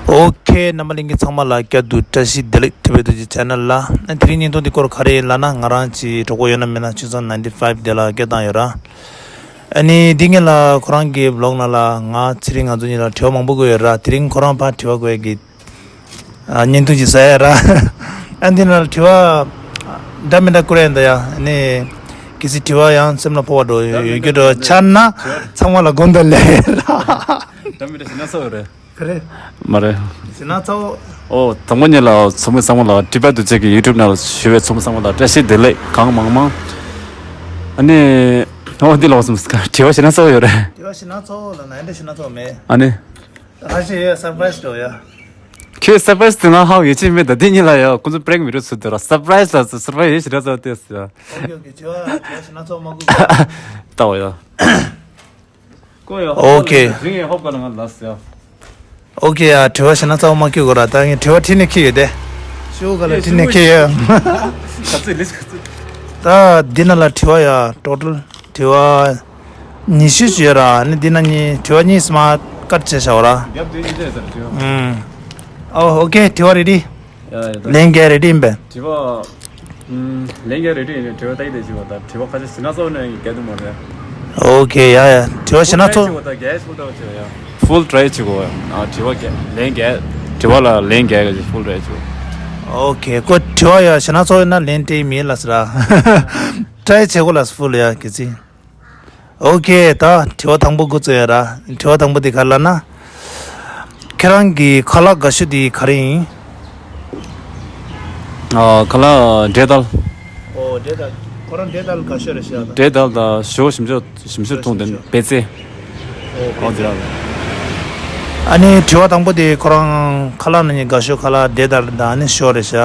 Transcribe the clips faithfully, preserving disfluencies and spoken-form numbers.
ཨོ་ཁེ། རྣམ་པ་ལྷན་རྒྱས་ཚང་མ་ལ་བསྐྱར་དུ་བཀྲ་ཤིས་བདེ་ལེགས། ཐེ་བའི་རྡོ་རྗེ་ཆེ་ནལ་ལ། ཨ་དེ་རིང་བརྙན་ཐུང་འདི་སྐོར་ག་རེ་ཡིན་ལབ་ན། ང་རང་གི་གྲོགས་པོ་ཡོད་ན་མེད་ན་ཆུ་ཚང་ནའིན་ཊི་ཕའིབ་དེ་ལ་སྐད་བཏང་ཡོད་ར། ཨ་ནི་འདི་སྔོན་ལ་ཁོ་རང་གི་བི་ལོག་ནང་ལ་ང་ཚེ་རིང་ང་ཚོ་གཉིས་ལ་དྲི་བ་མང་པོ་བཀོད་ཡོད་ར། དེ་རིང་ཁོ་རང་ཕར་དྲི་བ་བཀོད་ཡས་ཀྱི་ཨ་བརྙན་ཐུང་ཅིག་བཟོ་ཡ་ར། ཨ་འདི་ནང་ལ་དྲི་བ་འདྲ་མི་འདྲ་བཀོད་ཡ་ཡིན་ད་ཡ། ཨ་ནི་གལ་སྲིད་དྲི་བ་ཡང་སེམས་ལ་ཕོག་པ་འདྲ་ཡོད་ཡོད་རྒྱུ་འདྲ་ཆགས་ན་ཚང་མ་ལ་དགོངས་དག་ལས་ར། འདྲ་མི་འདྲ་ཞེ་ན་ཚ་བོ་རེད། ག་རེ། མ་རེད། ཞེ་ན་ཚ་བོ། ཨོ་དང་པོ་ཉིད་ལ་ཚོགས་མི་ཚང་མ་ལ། ཐེ་བའི་རྡོ་རྗེ་གི་ཡུ་ཊུབ་ནང་ལ་ཞུགས་པའི་ཚོགས་མི་ཚང་མ་ལ་བཀྲ་ཤིས་བདེ་ལེགས་གང་མང་མང་། ཨ་ནི་ཨོ་འདི་ལོག་སོང་། དྲི་བ་ཞེ་ན་ཚ་བོ་ཡོད་རེད། དྲི་བ་ཞེ་ན་ཚ་བོ་ལ་ན་འདྲ་ཞེ་ན་ཚ་བོ་མེད། ཨ་ནི། ར་ཤི་ཡ་སར་པ་རའི་སི་འགྲོ་ཡ། ཁྱོད་སར་པ་རའི་སི་དེ་ང་ཧ་གོ་ཡ་ཅི་མེད་ད། དེ་གཉིས་ལ་ཡ་ཁོང་ཚོ་པི་རེང་མི་འགྲོ་ཚུལ་དེ་ར། སར་པ་རའི་སི་ལ་སར་པ་རའི་སི་ཞེ་དྲག་ཚ་བ་ལྟས་ཡ། ཨོ་ཀེ་ཨོ་ཀེ། དྲི་བ་དྲི་བ་ཞེ་ན་ཚ་བོ་མ་དགོས། ལྟ་བ་ཡ། ཀོ་ཡ། ཨོ་ཀེ། དྲི་ངས་ཧོབ་ག་ལ་ང་ལ་ཟེར་ཡ། ཨོ་ཀེ་ཡ། དྲི་བ་ཞེ་ན་ཚ་བོ་མ་ཁྱོད་དགོས་ར། ད་ངས་དྲི་བ་ཁྲིད་ནས་ཁྱེར་ཡོད་དེ། ཤོག་ག་ལ་ཁྲིད་ནས་ཁྱེར་ཡོད། ག་ཚོད་ལིས་ག་ཚོད། ད་འདི་ན་ལ་དྲི་བ་ཡ་ཊོ་ཊལ་དྲི་བ། ཉི་ཤུ་ཅིག་ཡོད་ར། ནི་འདི་ན་ནི་དྲི་བ་གཉིས་སུ་མ་ཀཊ་བྱས་བཞག་ར། རྒྱབ་དེ་ཉིས་བྱས་ཟེར་དྲི་བ། ཨུམ། ཨོ་ཨོ་ཀེ། དྲི་བ་རེ་ཌི། ཡ་ཡ་ད། ལན་རྒྱག་རེ་ཌི་ཡིན་པས། དྲི་བ། ཨུམ། ལན་རྒྱག་རེ་ཌི་ཡིན་ནས་དྲི་བ་ད་ཡི་དེ་ཅིག་བ་ད། དྲི་བ་ཁ་ཤས་ཞེ་ན་ཚ་བོ་ནས་རྒྱག་ཐུབ་མ་རེད། ཨོ་ཀེ་ཡ་ཡ། དྲི་བ་ཞེ་ན་ཚ་བོ། ད་རྒྱག་ཧུ་ད་བ་ཅིག་ཡ། ཧྥུལ་ཊི་རའི་བྱེད་དགོས་ཡ། ཨ་དྲི་བ་རྒྱག་ལན་རྒྱག་དྲི་བ་ལ་ལན་རྒྱག་གི་ཧྥུལ་ཊི་རའི་བྱེད་དགོས། ཨོ་ཀེ། ཁོ་དྲི་བ་ཡ་ཞེ་ན་ཚ་བོ་ཡིན་ན་ལན་སྤྲད་མི་ལ་ཟེར་ར། ཊ་རའི་བྱེད་དགོས་ལ་ཧྥུལ་ཡ་གི་ཚིག་ཨོ་ཀེ། ད་དྲི་བ་དང་པོ་འགོ་བཙུགས་ཡ་ར། དྲི་བ་དང་པོ་དེ་ག་རེ་ལབ་ན། ཁྱེད་རང་གི་ཁ་ལག་དགའ་ཤོས་དེ་ག་རེ་ཡིན། ཨ་ཁ་ལག་འབྲས་དལ། ཨོ་འབྲས་དལ། ཁོ་རང་འབྲས་དལ་དགའ་ཤོས་རེད་ཤག་ད། འབྲས་དལ་དང་ཞོ་ཞིམ་ཤོས་ཞིམ་ཤོས་འཐུང་དེ་ཞིམ་ཤོས། པད་ཚལ། ཨོ་ཨོ་དེ་ར། ཨ་ནི་དྲི་བ་དང་པོ་དེ་ཁོ་རང་ཁ་ལག་ནང་ནས་དགའ་ཤོས་ཁ་ལག་འབྲས་དལ་དང་ཨ་ནི་ཞོ་རེད་ཤག་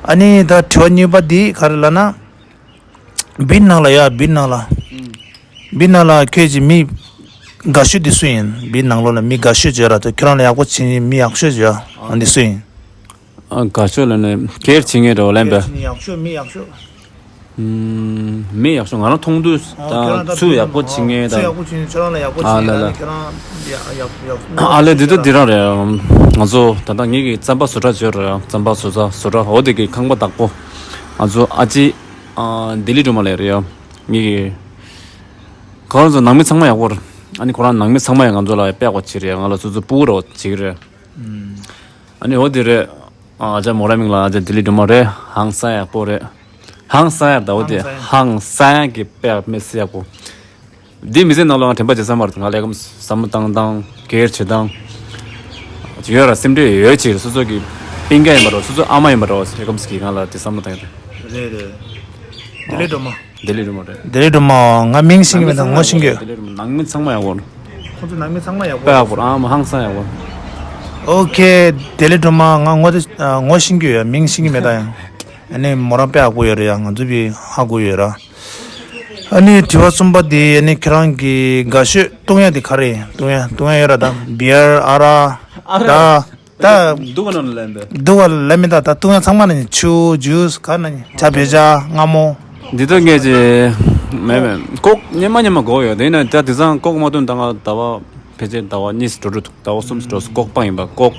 ཨ་ནི་ད་དྲི་བ་གཉིས་པ་དེ་ག་རེ་ལབ་ན། བིར་ནང་ལ་ཡ། བིར་ནང་ལ། ཨུམ། བིར་ནང་ལ་ཁྱོད་ཀྱི་མི་དགའ་ཤོས་དེ་སུ་ཡིན། བིར་ནང་ལོགས་ལ་མི་དགའ་ཤོས་བྱོས་ར་ད། ཁྱོད་རང་ལ་ཡག་པོ་བྱེད་མཁན་མི་ཡག་ཤོས་བྱོས་ཨ་འདི་སུ་ཡིན། ཨ་དགའ་ཤོས་ལ་ནི་གེར་བྱེད་མཁན་རེད་བ་ལན་པས། ཡག་ཤོས་མི་ཡག་ཤོས། ཨུམ། མི་ཡག་ཤོས་ང་རང་མཐོང་དུས་ཨོ་ད་ཁྱོད་རང་ད་ཚུ་ཡག་པོ་བྱེད་མཁན་ད། ཚུ་ཡག་པོ་བྱེད་མཁན་ཁྱོད་རང་ལ་ཡག་པོ་ཨ་བྱེད་མཁན་ལ་ཨ་ལ། ནི་ཁྱོད་རང་ཡག་ཡག་ཡག་ཨ་ལས་འདི་ཚོ་འདི་རང་རེད། ང་ཚོ་ད་ལྟ་ངེད་ཀྱི་རྩམ་པ་བཟོ་གྲྭ་བརྗོད་རེད། རྩམ་པ་བཟོ་ས་བཟོ་གྲྭ་འོ་དེ་གི་ཁང་པ་བདག་པོ་ང་ཚོ་ཨ་ཅེ། ཨ་ལྡི་ལི་སྒྲོལ་མ་ལགས་རེད་ཡ། ངེད་ཀྱི་ཁོ་རང་ཚོ་ནང་མི་ཚང་མ་ཡག་པོ་རེད། ཨ་ནི་ཁོ་རང་ནང་མི་ཚང་མ་ཡང་ང་ཚོ་ལ་དཔེ་ཡག་པོ་བྱེད་རེད། ང་ལ་སོ་སོ་སྤུ་གུ་རེད་བ་བྱེད་ཀྱི་རེད། ཨ་ནི་འོ་དེ་རེད། ཨ་ཅག་མོ་ར་མིང་ལ་ཨ་ཅག་ལྡི་ལི་སྒྲོལ་མ་རེད། ཧང་སང་ཡག་པོ་རེད། ཧང་སང་ཡག་ད་འོ་དེ་ཧང་སང་ཡག་གི་དཔེ་མི་སྲིད་ཡག་པོ། འདི་མི་ཚེ་ནང་ལ་ང་དྲན་པ་བརྗེད་ས་མ་རེད། ང་ལས་ཀ་བསམ་བློ་བཏང་སྟངས་སྒེར་བྱེད་སྟངས་ཡོད་ར། སེམས་ཁྲལ་ཡོད་ཅིག་རེད། སོ་སོ་གི་སྤུན་ཀྱག་ཡིན་པ་རེད། སོ་སོ་ཨ་མ་ཡིན་པ་རེད། ལས་ཀ་གི་ང་ལ་དེ་བསམ་བློ་བཏང་ཡོད་རེད། རེད་རེད། ལྡི་ལི་སྒྲོལ་མ། ལྡི་ལི་སྒྲོལ་མ་རེད། ལྡི་ལི་སྒྲོལ་མ་ང་མིང་ཤེས་ཀྱི་མེད་ད་ངོ་ཤེས་ཀྱི་ཡོད། ལྡི་ལི་སྒྲོལ་མ་ནང་མི་ཚང་མ་ཡག་པོ། ཁོང་ཚོ་ནང་མི་ཚང་མ་ཡག་པོ། དཔེ་ཡག་པོ་ཨ་མ་ཧང་སང་ཡག་པོ། ཨོ་ཁེ། ལྡི་ལི་སྒྲོལ་མ་ང་ངོ་དེ་ངོ་ཤེས་ཀྱི་ཡོད། མིང་ཤེས་ཀྱི་མེད་ད་ཡང་། ཨ་ནི་མོ་རང་དཔེ་ཡག་པོ་ཡོད་རེད་ཡ། ང་ཚོ་བི་ཧ་གོ་ཡོད་ར། ཨ་ནི་དྲི་བ་གསུམ་པ་དེ་ཨ་ནི་ཁྱེད་རང་གི་དགའ་ཤོས་བཏུང་ཡ་དེ་ག་རེ་ཡིན། བཏུང་ཡ་བཏུང་ཡ་ཡོད་ར་ད། བི་ཡར་ཨ་ར་ད། ད་འདུག་ག་ནང་ལ་ལེན་པས། འདུག་ག་ལ་ལེན་མི་ད། ད་བཏུང་ཡ་ཚང་མ་ནི་ཆུ་ཇུས་ག་ན་ནི་ཇ་བེ་ཇ་མངར་མོ། འདི་ད་ངས་ཅི་མེད་མེད་ཀོག་སྙན་མ་སྙན་མ་གོ་ཡོད། དེ་ནས་ད་དེང་སང་ཀོག་མ་བཏུང་ད་ང་ཟླ་བ་ཕལ་ཆེར་ཟླ་བ་གཉིས་སུ་འགྲོ་འགྲོ་འདུག་ཟླ་བ་གསུམ་སུ་འགྲོ་སུ་ཀོག་སྤང་ཡིན་པ། ཀོག་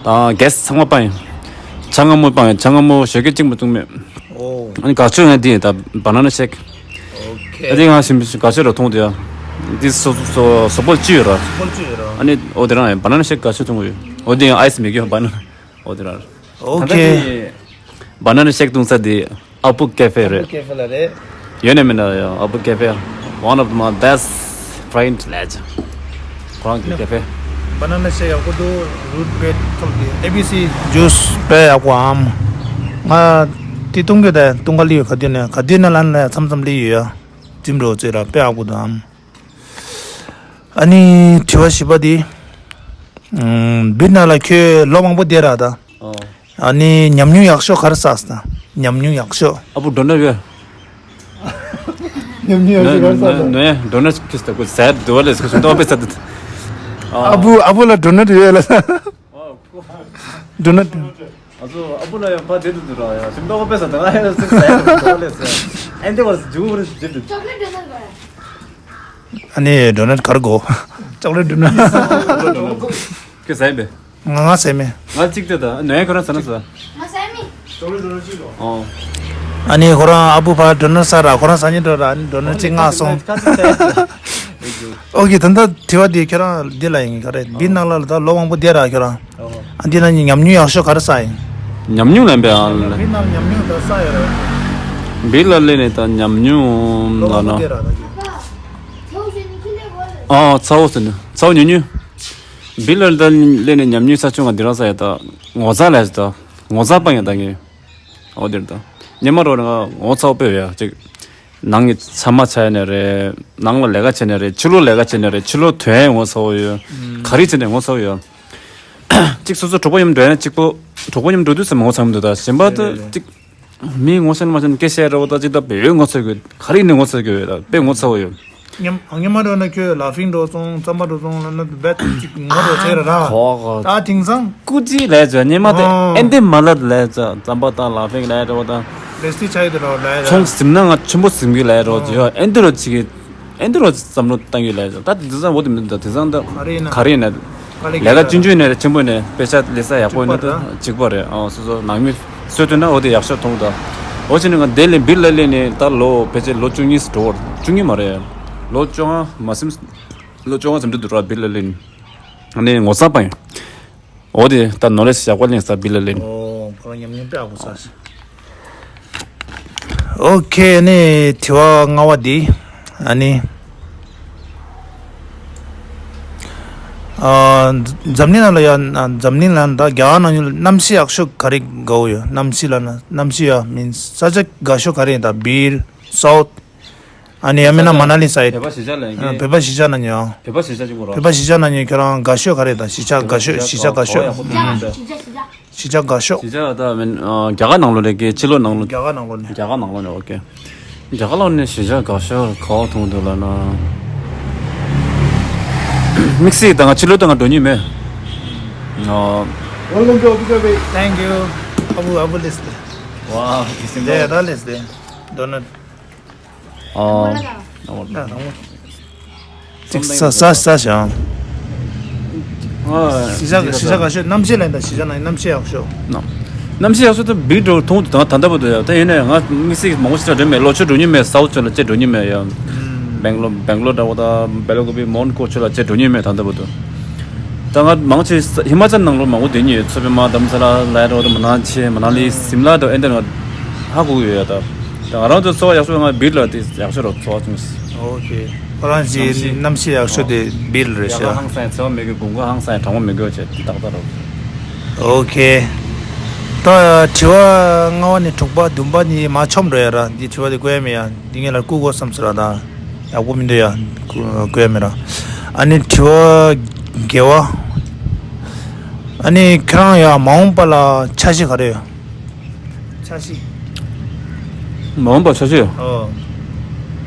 དང་གེ་སི་ཚང་མ་སྤང་ཡིན། ཇ་མངར་མོ་སྤང་ཡིན། ཇ་མངར་མོ་ཞོགས་ཀས་གཅིག་མ་བཏུང་མེད། ཨོ། ཨ་ནི་དགའ་ཤོས་ང་འདི་ཡིན་ད། བ་ན་ན་ཤེག་ཨོ་ཨ་ཁེ། འདི་ང་ཞིམ་དགའ་ཤོས་ར་མཐོང་དུས་ཨ། འདི་སོ་སོ་སོ་སོ་པོ་ལ་བཅུ་ཡོད་ར། སོ་སོ་པོ་ལ་བཅུ་ཡོད་ར། ཨ་ནི་ཨོ་དེ་རང་ཡིན། བ་ན་ན་ཤེག་དགའ་ཤོས་མཐོང་གི་ཡོད། ཨོ་དེ་ཡང་ཨའི་སི་མེད་གི་བ་ན་ན། ཨོ་དེ་རང་། ཨོ་ད་ཁེ། ལྟ་དེ་བ་ན་ན་ཤེག་བཏུང་ས་དེ་ཨ་པུ་ཀེ་ཧྥེ་རེད། ཨ་པུ་ཀེ་ཧྥེ་ལ་རེད། ཡོད་ནས་མིན་ན་ཡང་ཨ་པུ་ཀེ་ཧྥེ། One of my best friend ལས། ཁོ་རང་གི་ཀེ་ཧྥེ། བ་ན་ན་ཤེག་ཡག་པོ་འདུག་རུ་ཊི་བེ་ཊི་ཐོབ་དེ་ཨེ་བི་སི་ཇུས་དཔེ་ཡག་པོ་འམ། ང་དེ་བཏུང་གི་ད་བཏུང་ག་ལི་ཡོད། ག་དུས་ནས་ག་དུས་ནས་ལ་ནས་མཚམས་མཚམས་ལི་ཡོད་ཡ། ཇིམ་འགྲོ་ཚེ་ར་དཔེ་ཡག་པོ་འདུག་འམ། ཨ་ནི་དྲི་བ་བཞི་པ་དེ། ཨུམ། བིར་ནང་ལ་ཁྱོད་ལོ་མང་པོ་བསྡད་ར་ད། ཨོ། ཨ་ནི་ཉམས་མྱོང་ཡག་ཤོས་ག་རེ་བསགས་ད། ཉམས་མྱོང་ཡག་ཤོས། ཨ་བུ་ཌོ་ནཊ་ཡོད། ཉམས་མྱོང་ཡག་ཤོས་ག་རེ་བསགས་ད། ནོ་ཡ་ཌོ་ནཊ་ཁིས་ད་ཀུ་ཟད་དུ་བ་ལེ་སྐུ་ཞུ་ཏོ་པེ་ས་ད། ཨ་བུ་ཨ་བུ་ལ་ཌོ་ནཊ་ཡོད་ལ། ཌོ་ནཊ། ཨ་ཚོ་ཨ་བུ་ལ་ཡང་ཕ་དེ་དུ་དུ་ར་ཡ་ཞིམ་ཏོག་པེ་ས་ད་ང་ཡ་སི་ཟད་དུ་བ་ལེ་ས། ཨན་དེ་བར་ཇུ་བར་ཇིབ་དུ། ཨ་ནི་ཌོ་ནཊ་ག་རེ་གོ་ཅོག་ལེ་ཌོ་ནཊ། ཁྱོད་ཟ་ཡིན་པས། ང་ང་ཟས་མེད། ང་གཅིག་དེ་ད་ནས་ཁོ་རང་ཟ་ན་ཟ། ང་ཟས་མེད། ཨོ། ཨ་ནི་ཁོ་རང་ཨ་བུ་ཕར་འགྲོ་ན་ཟ་ར། ཁོ་རང་ཟ་ཉེ་འགྲོ་ར། ཨ་ནི་འགྲོ་ན་གཅིག་ང་སོང་། ཨོ་ཀེ། ད་ལྟ་དྲི་བ་འདི་ཁྱོད་རང་འདི་ལ་ཡིན་ག་རེད། བི་ནང་ལ་ད་ལོ་མང་པོ་བསྡད་ར་ཁྱོད་རང་། ཨ་འདི་ན་ཉམས་མྱོང་ཡག་ཤོས་ག་རེ་ས་ཡིན། ཉམས་མྱོང་ལ་འབད་ཨ་ལ། བི་ནང་ཉམས་མྱོང་ད་ས་ཡོད་རེད། བི་ལ་སླེབས་ནས་ད་ཉམས་མྱོང་ལོ་ལ་མང་པོ་ན། བསྡད་ར་ད་ཁྱོད། ཨ་ཚ་བོ་ཟེར་ནས་ཚ་བོ་ཉུང་ཉུང་། བི་ལ་ད་སླེབས་ནས་ཉམས་མྱོང་ཆ་ཆུང་ང་འདི་རང་ས་ཡ་ད་ངོ་ཚ་ལས་ད་ངོ་ཚ་སྤང་ཡ་ད་ངས། ཨོ་དེར་ད། ཉི་མ་རོ་ང་ངོ་ཚ་བོ་དཔེ་ཡོད་ཡ་ཅིག་ནང་གི་ཚ་མ་ཆ་ཡ་ནས་རེད། ནང་ལ་ལས་ཀ་བྱས་ནས་རེད། ཕྱི་ལོགས་ལས་ཀ་བྱས་ནས་རེད། ཕྱི་ལོགས་ཐོན་ཡ་ངོ་ཚ་བོ་ཡོད། ག་རེ་བྱས་ནས་ངོ་ཚ་བོ་ཡོད། གཅིག་སོ་སོ་གྲོགས་པོ་མཉམ་འགྲོ་ཡ་ན་གཅིག་པོ། གྲོགས་པོ་མཉམ་འགྲོ་དུས་ཙམ་ངོ་ཚ་མི་འདུག་ད་གཞན་པ་ད་རེད་རེད། གཅིག་མི་ངོ་ཤེས་མ་ཤེས་སྐད་བཤད་རེད་བ། ད་གཅིག་ད་བེའུ་ངོ་ཚ་གི་ག་རེ་ནས་ངོ་ཚ་གི་ཡོད། ད་དཔེ་ངོ་ཚ་བོ་ཡོད། ཉམ་ཉི་མ་འགྲོ་ན་ཁྱོད་ལ་ཕིང་འགྲོ་སོང་། རྩམ་པ་འགྲོ་སོང་ལ་ན་བེད་ཅིག་ངོ་འགྲོ་ཚེ་ར་ར། གོ་གོ། ད་དེང་སང་། སྐུ་ཅི་ལས་ཚོད་ཉི་མ་དེ། ཨོ། ཨེ་འདི་མ་ལ་ལས་ཚོད་རྩམ་པ་དང་ལ་ཕིང་ལས་འགྲོ་ད། རེ་སི་ཆ་ཡི་དེ་རོ་ལས་ར། ཚོང་ཟིན་ན་ང་ཆུན་པོ་ཟིན་གི་ལས་འགྲོ་ཨོ། ཡོད། ཨེ་འདི་རོ་ཅིག་གི་ཨེ་འདི་རོ་བསམ་བློ་བཏང་ཡོད་ལས་ད། དེ་ཚང་བོ་དེ་མི་འདུག་ད་དེ་ཚང་ད་ག་རེ་ཡིན་ན། ག་རེ་ཡིན་ན། ལས་ཀ་ཆུང་ཆུང་ནས་ཆེན་པོ་ནས་དཔེ་ཆ་ལས་ས་ཡག་པོ་ནས་ད་གཅིག་པ་རེད། ཨང་སོ་སོ་ནང་མི་སོས་དོན་ན་འོ་དེ་ཡག་ཤོས་མཐོང་ད། འོ་ཅི་ནས་ང་དེ་ལས་བི་ལ་ལས་ནས་ད་ལོ་ཕལ་ཆེར་ལོ་བཅུ་གཉིས་འགྲོ་བར། བཅུ་གཉིས་མ་རེད། ལོ་བཅོ་ལྔ་མ་ཟིན། ལོ་བཅོ་ལྔ་ཙམ་དུ་འགྲོ་བ་བི་ལ་ལས་ནས། ཨ་ནི་ངོ་ཚ་པ་ཡིན། འོ་དེ་ད་ནོ་ལེ་ཇི་ཡག་པོ་ལེན་ས་བི་ལ་ལེན། ཨོ་ཁོ་རང་ཉམས་མྱོང་དཔེ་ཡག་པོ་ས་ཞིག་ཨོ་ཁེ། ཨ་ནི་དྲི་བ་ལྔ་པ་འདི། ཨ་ནི་ཨ་འཛམ་གླིང་ནང་ལ་ཡ། འཛམ་གླིང་ལ་ད་རྒྱ་གར་ནང་ལ་གནམ་གཤིས་ཡག་ཤོས་ག་རེ་དགའ་བོ་ཡོད། གནམ་གཤིས་ལ་ན་གནམ་གཤིས་ཡ་མིན་ས་ཆ་དགའ་ཤོས་ག་རེ་ཡིན། ད་བིར་སའུཐ། ཨ་ནི་ཡང་མིན་ན་མ་ན་ལི་སའིད། བོད་པ་གཞིས་ཆགས་ལ་ཡིན་གི། བོད་པ་གཞིས་ཆགས་ན་ཉོ། བོད་པ་གཞིས་ཆགས་གཅིག་པོ་རོ། བོད་པ་གཞིས་ཆགས་ན་ཉོ། ཁྱོད་རང་དགའ་ཤོས་ག་རེ་དང་། གཞིས་ཆགས་དགའ་ཤོས། གཞིས་ཆགས་དགའ་ཤོས། གཞིས་ཆགས་དགའ་ཤོས། གཞིས་ཆགས་ད་མིན་རྒྱ་གར་ནང་ལོ་རེད་གི། ཕྱི་ལོགས་ནང་ལོ། རྒྱ་གར་ནང་ལོ་ནས། རྒྱ་གར་ནང་ལོ་ནས། རྒྱ་གར་ནང་ལོ་ནས། ཨོ་ཁེ། རྒྱ་གར་ལོ་ནས་གཞིས་ཆགས་དགའ་ཤོས་ག་བ་མཐོང་འདུག་ལ་ན། དམིགས་བསལ་ད་ང་ཕྱི་ལོགས་ད་ང་འགྲོ་མྱོང་མེད། ཨོ། Welcome to Abu Dhabi. Thank you. Abu Abu list. Wow, this is yeah, that list there. Donut. ཨོ། ཅིག་ས་ས་ས་ཞང་། ཨ། གཞིས་ཆགས་གཞིས་ཆགས་ག་ཤོད། གནམ་གཤིས་ལ་ཡིན་ད། གཞིས་ཆགས་ན་གནམ་གཤིས་ཡག་ཤོས། གནམ་གཤིས་ཡག་ཤོས་ད་བིར་འགྲོ་མཐོང་དུ་ད་ད་ལྟ་བར་དུ་ཡ། ད་ཡིན་ནའི་ང་དམིགས་བསལ་མང་པོ་ཞིག་ལ་འགྲོ་མེད། ལོ་ཆུ་འགྲོ་མྱོང་མེད། སའུ་ཆུ་ལ་ཅེ་འགྲོ་མྱོང་མེད་ཡ། བེང་ལོ་བེང་ལོ་འདྲ་བོ་ད་བེ་ལ་ཀོ་བི་མོན་གྷོ་ཆུ་ལ་ཅེ་འགྲོ་མྱོང་མེད་ད་ལྟ་བར་དུ། ད་ང་མང་ཆེ་ཧི་མ་ཅལ་ནང་ལོགས་མང་པོ་བསྡད་མྱོང་ཡོད། མཚོ་པདྨ་རྡ་རམ་ས་ལ་ལ་ཡ་འདྲ་བོ་ད། མ་ན་ཆེ་མ་ན་ལི་སིམ་ལ་འདྲ་བོ་ཨེ་འདྲ་ང་ཧ་གོ་གི་ཡོད་ཡ། ད་ད་ང་རང་ཚོ་འཚོ་བ་ཡག་ཤོས་ང་བིར་ལ་དེ་ཡག་ཤོས་རོ། འཚོ་བ་ཅུང་ཟད། ཨོ་ཁེ། ཁོ་རང་གི་གནམ་གཤིས་ཡག་ཤོས་དེ་བིར་རེད་ཤག་ཡ་ག་ཧང་སང་ཚ་བ་མེད་གི། དགུན་ཁ་ཧང་སང་གྲང་མོ་མེད་གི་བྱས་དེ་ཏག་ཏག་རོ། ཨོ་ཁེ། ད་དྲི་བ་ལྔ་པ་ནས་དྲུག་པ་བདུན་པ་ནི་མ་ཆོམ་འགྲོ་ཡ་ར། འདི་དྲི་བ་དེ་བཀོད་ཡ་མེད་ཡ། འདི་ངས་ལ་བཀོད་དགོས་བསམ་ཟེར་ར། ད་ཡག་པོ་མི་འདུག་ཡ། བཀོད་ཡ་མེད་ར། ཨ་ནི་དྲི་བ་བརྒྱད་པ། ཨ་ནི་ཁྱེད་རང་ཡ་མ་འོངས་པ་ལ་འཆར་གཞི་ག་རེ་ཡོད། འཆར་གཞི། མ་འོངས་པ་འཆར་གཞི། ཨོ།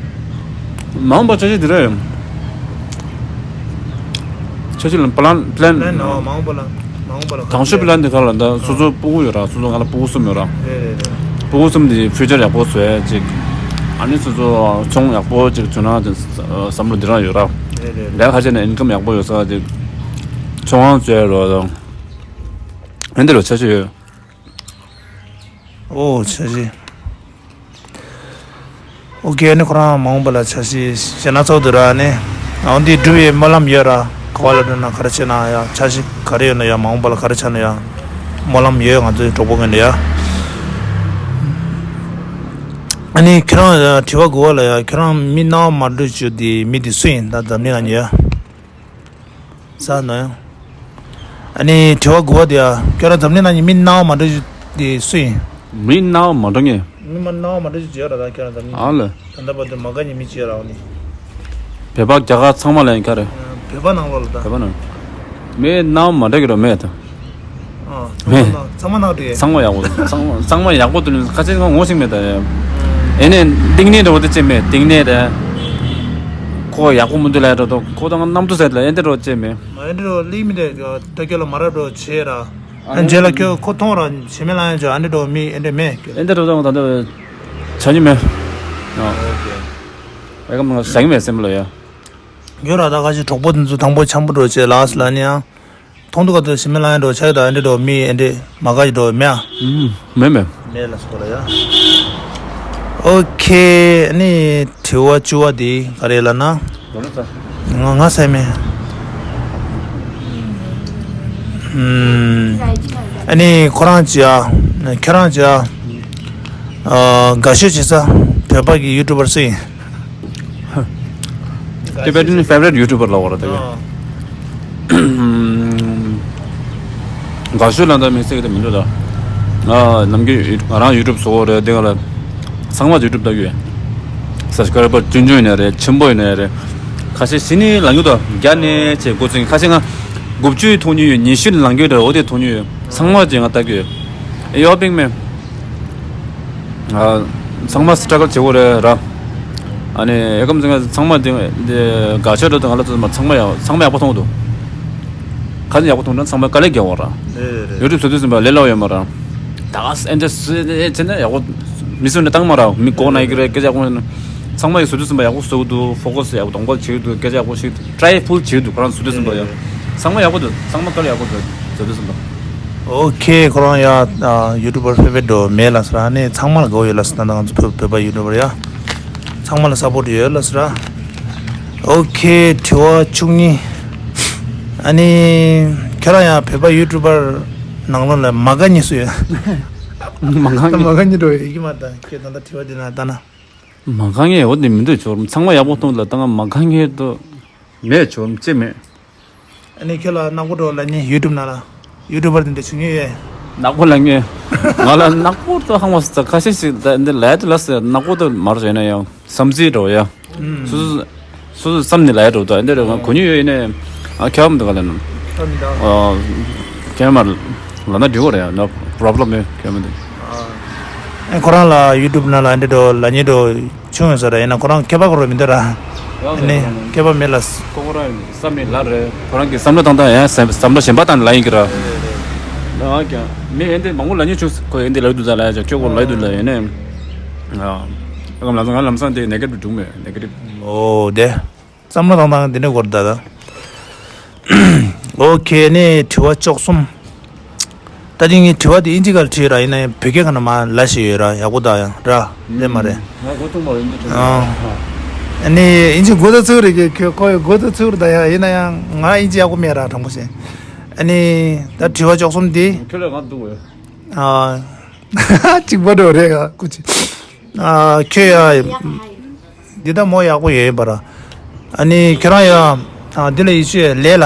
མ་འོངས་པ་འཆར་གཞི་འདི་རེད། འཆར་གཞི་ལ་པ་ལན་པ་ལན། པ་ལན། ཨོ། མ་འོངས་པ་ལ། མ་འོངས་པ་ལ་དང་ཤོས་པ་ལན་འདི་ག་ལ་ད། སོ་སོ་ཨོ། སྤུ་གུ་ཡོད་ར། སོ་སོ་ང་ལ་སྤུ་གུ་གསུམ་ཡོད་ར། རེད་རེད་རེད། སྤུ་གུ་གསུམ་འདི་ཕིའུ་ཅར་ཡག་པོ་བཟོ་ཡ་ཅིག་ཨ་ནི་སོ་སོ་ཚོང་ཡག་པོ་ཅིག་བྱུང་ན་དེ་བསམ་བློ་འདི་རང་ཡོད་ར། རེད་རེད་རེད། ལས་ཁ་ཆེ་ན་ཨིན་ཀམ་ཡག་པོ་ཡོད་ས་ཅིག་ཚོང་ཁང་བཟོ་ཡ་རོ་དང་། ཨེ་འདི་རོ་འཆར་གཞི་ཡོད། ཨོ་འཆར་གཞི། ཨོ་ཁེ། ཨ་ནི་ཁོ་རང་མ་འོངས་པ་ལ་འཆར་གཞི་ཞེ་ན་ཚོགས་འདུག་ར། ཨ་ནི་འོ་འདི་སྒྲུབ་པའི་སྨོན་ལམ་ཡོད་ར། ག་བ་ལ་འགྲོ་ན་ག་རེ་བྱེད་ན་ཡ། འཆར་གཞི་ག་རེ་ཡོད་ན་ཡ། མ་འོངས་པ་ལ་ག་རེ་བྱ་ན་ཡ། སྨོན་ལམ་ཡོད་ང་ཚོའི་གྲོགས་པོ་ངོས་ནས་ཡ། ཨ་ནི་ཁྱེད་རང་ཡ་དྲི་བ་དགུ་པ་ལ་ཡ། ཁྱེད་རང་མི་སྣང་བ་མ་འགྲོ་རྒྱུ་དེ་མི་དེ་སུ་ཡིན། ད་འཛམ་གླིང་ལ་ཉེ་ཡ། ས་ནོ་ཡང་། ཨ་ནི་དྲི་བ་དགུ་པ་དེ་ཡ། ཁྱོད་རང་འཛམ་གླིང་ནང་གི་མི་སྣང་བ་མ་འགྲོ་རྒྱུ་དེ་སུ་ཡིན། མི་སྣང་བ་མ་འགྲོ་ངེས། མི་མ་སྣང་བ་མ་འགྲོ་རྒྱུ་ཅི་ཡོད་ར། ད་ཁྱོད་རང་འཛམ་གླིང་ཨ་ལ། ད་ལྟ་བར་དུ་མ་དགའ་ཉེས་མི་ཅི་ཡོད་ར། འོ་ནི། བོད་པ་རྒྱ་གར་ཚང་མ་ལ་ཡིན་ཁ་རེད། བོད་པ་ནང་ལོགས་ལ་ད། བོད་པ་ནང་། མི་སྣང་བ་མ་འགྲོ་གི་རོ་མེད་ད། ཨ། མེད། ཚང་མ་ནང་དུ་ཡོད། ཚང་མ་ཡག་པོ། ཚང་མ་ཚང་མ་ཡག་པོ་དུ་ལུས་ཁ་ཆེ་ང་ངོ་ཤེས་མེད་ད་ཡ། ཨེ་ནས་གཏིང་ནས་འགྲོ་བ་དེ་ཅི་མེད། གཏིང་ནས་ད། ཁོ་ཡག་པོ་མི་འདུག་ལ་འགྲོ་དོ། ཁོ་དང་གནམ་དུ་ཟེར་ལ་ཨེ་འདྲ་འགྲོ་ཅི་མེད། མ་ཨེ་འདྲ་འགྲོ་ལིག་མི་འདྲ་ད་ཁྱོད་ལ་མ་ར་འགྲོ་བྱེད་ར། ཨ་རྗེས་ལ་ཁྱོད་ཁོ་མཐོང་ར་བྱེད་མེད་ལ་ཡང་ཅོ་ཨེ་འདྲ་འགྲོ་མི་ཨེ་འདྲ་མེད། ཨེ་འདྲ་འགྲོ་དང་ད་འདྲ་བྱ་ཉི་མེད། ཨ། ཨེ་ཀ་མ་ཟ་གི་མེད་སེམས་ལ་ཡ། ཡོད་ར། ད་ཁ་ཅིག་གྲོགས་པོ་དེ་ཚོ་དང་པོ་འཆམ་པོ་འགྲོ་བྱེད་ལགས་ལ་ནི་ཡང་། ཁོང་ཚོ་ག་ཚོད་ཞིམ་མེད་ལངས་ཡ་འགྲོ་ཆ་ཡོད་དང་ཨ་འདྲེ་འགྲོ་མི་ཨ་འདྲེ་མ་ག་ཡི་འགྲོ་མེད་ཨ། ཨུམ། མེད་མེད། མེད་ལ་སོགས་ལ་ཡ། ཨོ་ཁེ། ཨ་ནི་དྲི་བ་བཅུ་བ་དེ་ག་རེ་ལབ་ན། ང་ང་སེ་མེད། ཨུམ། ཨ་ནི་ཁོ་རང་ཅི་ཡ། ཁྱེད་རང་ཅི་ཡ། ཨ། དགའ་ཤོས་བྱེད་ས་བོད་པ་གི་ཡུ་ཊུབ་པར་སུ་ཡིན། Tibetan favorite YouTuber ལ་བར་དེ། དགའ་ཤོས་ལ་འདྲ་མི་སྲིད་ཀྱི་མི་འདུག་ད། ང་ནམ་རྒྱུན་ང་རང་ཡུ་ཊུབ་བཟོ་གི་རེད་དེ་ག་ལ། ཚང་མ་ཡུ་ཊུབ་ལྟ་གི་ཡོད། སབ་སི་ཀ་རའི་བར་ཆུང་ཆུང་ཡིན་ན་རེད་ཆེན་པོ་ཡིན་ན་རེད། ཁ་ཤས་ཤི་ནི་ལང་རྒྱུ་དང་རྒྱ་ནས་བྱས་འགོ་ཚུགས་ཁ་ཤས་ང་དགུ་བཅུ་ཐོག་ཉུལ་ཡོད། ཉི་ཤུ་ནི་ལང་རྒྱུ་རེད། འོ་དེ་ཐོག་ཉུལ་ཡོད། ཚང་མ་བྱས་ང་ལྟ་གི་ཡོད། ཡོ་པིང་མེ། ཚང་མ་སི་ཊྲ་གལ་བྱེད་དགོས་རེད་ར། ཨ་ནི་ཨེ་ཀམ་ཚང་མ་ཚང་མ་དེ་དེ་དགའ་ཤོས་རེད་དང་ང་ལ་ཚང་མ་ཚང་མ་ཡག་ཚང་མ་ཡག་པོ་མཐོང་གི་འདུག་ག་ཚོད་ཡག་པོ་མཐོང་ན་ཚང་མ་དཀའ་ལས་རྒྱག་དགོས་ར། རེད་རེད། ཡུ་ཊུབ་བཟོ་དུས་ཙམ་པ་ལས་སླ་པོ་ཡོད་མ་ར། ད་ཨེ་འདྲ་བཟོས་ནས་བྱས་ན་ཡག་པོ་མི་བཟོས་ནས་བཏང་མ་ར་མི་མགོ་ན་ཡི་གི་རེད་སྐད་ཆ་ཡག་པོ་ཚང་མ་ཡི་བཟོ་དུས་ཙམ་པ་ཡག་པོ་བཟོ་གི་འདུག་ཕོ་ཀ་སི་ཡག་པོ་གདོང་པ་བྱེད་ཀྱི་འདུག་སྐད་ཆ་ཡག་པོ་བཤད་ཀྱི་འདུག་ཊ་རའི་ཕུལ་བྱེད་ཀྱི་འདུག་ཁོ་རང་བཟོ་དུས་ཙམ་པ་ཡ། ཚང་མ་ཡག་པོ་འདུག་ཚང་མ་དཀའ་ལས་ཡག་པོ་འདུག་བཟོ་དུས་ཙམ་པ། ཨོ་ཁེ། ཁོ་རང་ཡ་ཡུ་ཊུབ་པར་ཕེ་ཝ་རི་ཊི་འགྲོ་མེད་ལ་ཟེར་ཨ་ནི་ཚང་མ་ལ་དགའ་བོ་ཡོད་ལ་ཟེར་ད་ང་ཚོ་བོད་བོད་པ་ཡུ་ཊུབ་པར་ཡ། ཚང་མ་ལ་སབ་པོར་ཊི་ཡོད་ལ་ཟེར་ཨ། ཨོ་ཁེ། དྲི་བ་བཅུ་གཉིས། ཨ་ནི། ཁྱོད་རང་ཡང་བོད་པ་ཡུ་ཊུབ་པར་ནང་ལོགས་ལ་མ་དགའ་ཉེ་སུ་ཡོད། མ་དགའ་ཉེ། མ་དགའ་ཉེ་འགྲོ་ཡོད་ཀྱི་མ་ད་ཁྱོད་ད་ལྟ་དྲི་བ་འདི་ན་ལྟ་ན། མ་དགའ་ཉེ་འོ་དེ་མི་འདུག་ཚང་མ་ཡག་པོ་མཐོང་ལ་ད་ང་མ་དགའ་ཉེ་དུ་མེད་ཆོག་ཅི་མེད། ཨ་ནི་ཁྱོད་ལ་ནག་པོ་འགྲོ་ལ་ཉེ་ཡུ་ཊུབ་ནང་ལ་ཡུ་ཊུབ་པར་དེ་འདྲ་བྱུང་ཡོད་ཡས། ནག་པོ་ལ་ཉེ། ང་ལ་ནག་པོ་ཏོ་ཧང་བ་ས་ཁ་ཤས་ཤིག་ད་འདི་ལས་དུ་ལ་ཟེར་ནག་པོ་ཏོ་མར་བྱས་ན་ཡང་བསམ་རྩིས་འགྲོ་ཡ། སོ་སོ་སོ་སོ་བསམ་ནི་ལས་འགྲོ་ད་འདི་རེ་ང་གོ་ཉུལ་ཡོད་ཡིན་ནས་ཨ་ཁྱབ་མི་འདུག་ག་ལ་ནམ། ཁྱེད་མར་ལ་ན་འགྲིག་གོ་རེད་ཡ་ན་པོ་རོབ་ལོ་མེད་ཁྱེད་མི་འདུག་ཨ་ཁོ་རང་ལ་ཡུ་ཊུབ་ནང་ལ་འདི་འགྲོ་ལ་ཉེ་འགྲོ། བྱུང་ཡོད་ས་རེད། ཡིན་ན་ཁོ་རང་མཁས་པ་ཁོ་རང་མི་འདུག་ར། ཡང་ཨ་ནི་མཁས་པ་མེད་ལ། ཁོ་ཁོ་རང་བསམ་མེད་ལ་རེད། ཁོ་རང་གི་བསམ་བློ་བཏང་སྟངས་ཡང་བསམ་བསམ་བློ་གཞན་པ་བཏང་ལ་ཡིན་གི་ར། ང་ཀྱང་མི་ཨེ་འདི་མང་པོ་ལ་ཉེ་བྱུང་ཁོ་ཨེ་འདི་ལ་དུ་ད་ལ་ཡ་ཁྱོད་ཁོ་ལ་དུ་ད་ཡིན་ནས། ཨ་ལམ་སང་ང་ལམ་སང་དེ་ནེ་གེ་ཊིབ་འགྲོ་མེད་ནེ་གེ་ཊིབ། ཨོ་དེ། བསམ་བློ་བཏང་སྟངས་དེ་འདྲ་གོ་ར་ད་ད། ཨོ་ཁེ་ནི་དྲི་བ་བཅུ་གསུམ། ད་དེ་ངས་དྲི་བ་དེ་ཨིན་ཇི་སྒང་ལ་བྲིས་ར་ཡིན་ན་ཡང་བོད་སྐད་སྒང་ན་མ་ལབ་ཤེས་ཡོད་ར་ཡག་པོ་ད་ཡང་ར་ལས་མ་རེད། ང་གོ་ཐུག་མ་རེད་ཨིན་ཇི་བྲིས། ཨ་ནི་ཨིན་ཇི་གོ་ད་ཚུགས་རེད་ཁྱོད་ཁོ་ཡི་གོ་ད་ཚུགས་རེད་ད་ཡང་ཡིན་ན་ཡང་ང་ཨིན་ཇི་ཡག་པོ་མེད་ར་དྲང་པོ་བཤད། ཨ་ནི་ད་དྲི་བ་བཅུ་གསུམ་དེ། ཁྱོད་ལ་ང་འདུག་བས། ཨ་གཅིག་པ་འགྲོ་རེད་ག་ཀུ་ཅི། ཨ་ཁྱོད་ཡ། འདི་ད་མོ་ཡག་པོ་ཡོད་ཡིན་པ་ར། ཨ་ནི་ཁྱོད་རང་ཡ། ཨ་འདི་ལ་ཡིད་ཆེས་ལས་ལ།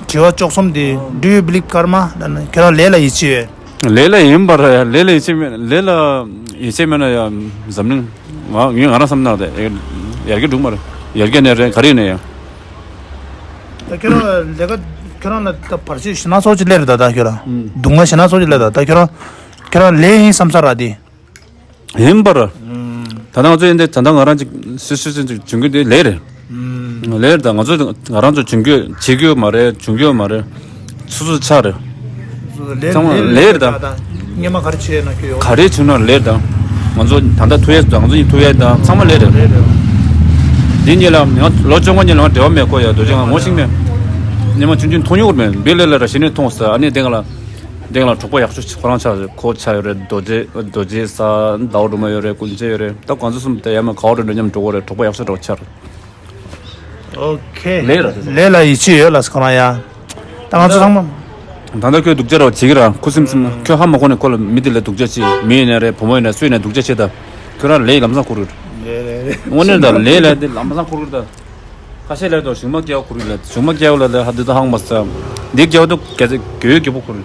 དྲི་བ་བཅུ་གསུམ་འདི་Do you believe karma? ཁྱོད་རང་ལས་ལ་ཡིད་ཆེས་ཡོད། ལས་ལ་ཡིན་པ་ར་ཡ་ལས་ལ་ཡིད་ཆེས་མེད་ལས་ལ་ཡིད་ཆེས་མེད་ན་ཡ་འཛམ་གླིང་། ང་ངས་ང་རང་བསམ་ན་རེད་ཡར་རྒྱས་འགྲོ་མ་རེད་ཡར་རྒྱས་ནས་རེད་ག་རེ་ནས་ཡ། ད་ཁྱོད་རང་ལས་ཀ་ཁྱོད་རང་ལ་ད་བར་ཆད་ཞེ་ན་སོགས་ཅིག་སླེབས་རེད་ད་ད་ཁྱོད་རང་སྡུག་བསྔལ་ཞེ་ན་སོགས་ཅིག་སླེབས་ད་ད་ཁྱོད་རང་ཁྱོད་རང་ལས་ཡིན་བསམ་ས་ར་དེ། ཡིན་པར། ད་ལྟ་ང་ཚོ་ཡིན་ཏེ་ད་ལྟ་ང་རང་ཅིག་སུ་སུ་སུ་ཅིག་འཇོན་གྱི་དེ་ལས་རེད། ལས་རེད་ད་ང་ཚོ་ང་རང་ཚོ་འཇོན་གྱི་བྱེད་རྒྱུ་མ་རེད་འཇོན་གྱི་མ་རེད། སུ་སུ་ཆ་རེད། ཚང་མ་ལས་རེད་ད། སྔོན་མ་ག་རེ་བྱས་ན་ཁྱོད་ཡོད། ག་རེ་བྱུང་ན་ལས་རེད་ད། ང་ཚོ་ད་ལྟ་ཐུག་ཡས་ད་ང་ཚོ་ཡིན་ཐུག་ཡས་ད་ཚང་མ་ལས་རེད། འདི་གཉིས་ལ་ང་ལོ་བཅོ་ལྔ་གཉིས་ལ་ང་འབྲེལ་བ་མེད་ཁོ་ཡ་རྡོ་རྗེ་ང་ངོ་ཤེས་མེད། སྔོན་མ་ཆུང་ཆུང་མཐོང་མྱོང་མེད་འབྲེལ་ལས་ལ་ར་གཞི་ནས་མཐོང་ས་ཨ་ནི་དེ་ང་ལ། དེང་ལ་གྲོགས་པོ་ཡག་ཤོས་ཁོ་རང་ཆགས་ཁོ་ཆགས་ཡོད་རེད། རྡོ་རྗེ་རྡོ་རྗེ་ས་ཟླ་བ་སྒྲོལ་མ་ཡོད་རེད། ཀུན་མཁྱེན་ཡོད་རེད། ད་ཁོང་ཚོ་གསུམ་དེ་ཡ་མ་ག་བ་རེད་འགྲོ་མཉམ་འགྲོ་གི་རེད། གྲོགས་པོ་ཡག་ཤོས་འདྲ་བོ་ཆགས་རེད། ཨོ་ཁེ། ལས་ལ་ལས་ལ་ཡིད་ཆེས་ཡོད་ལ་ཁོ་རང་ཡ། ད་ང་ཚོ་ཚང་མ། ད་ལྟ་ཁྱོད་སྡུག་ཅག་འདྲ་བོ་བྱེད་ཀྱི་ར་ཁུ་སིམ་སིམ་ཁྱོད་ཧ་མ་གོ་ནས་ཁོ་ལ་མི་དེ་ལ་སྡུག་ཅག་བྱེད་མི་ཡིན་ན་རེད་བུ་མོ་ཡིན་ན་སུ་ཡིན་ན་སྡུག་ཅག་བྱེད་ད། ཁྱོད་རང་ལས་ལམ་སང་འཁོར་གྱི་རེད། དངོས་གནས་ད་ལས་ལ་དེ་ལམ་སང་འཁོར་གྱི་རེད་ད། ཁ་ཤས་ལས་དོ་གཞུང་མ་སྐྱེ་བ་ཁུར་ལ་གཞུང་མ་སྐྱེ་བ་ལ་ལས་ཧ་འདི་དོ་ཧང་མ་ས། འདི་སྐྱེ་བ་དོ་ག་ཚད་གོས་གོས་པོ་ཁུར།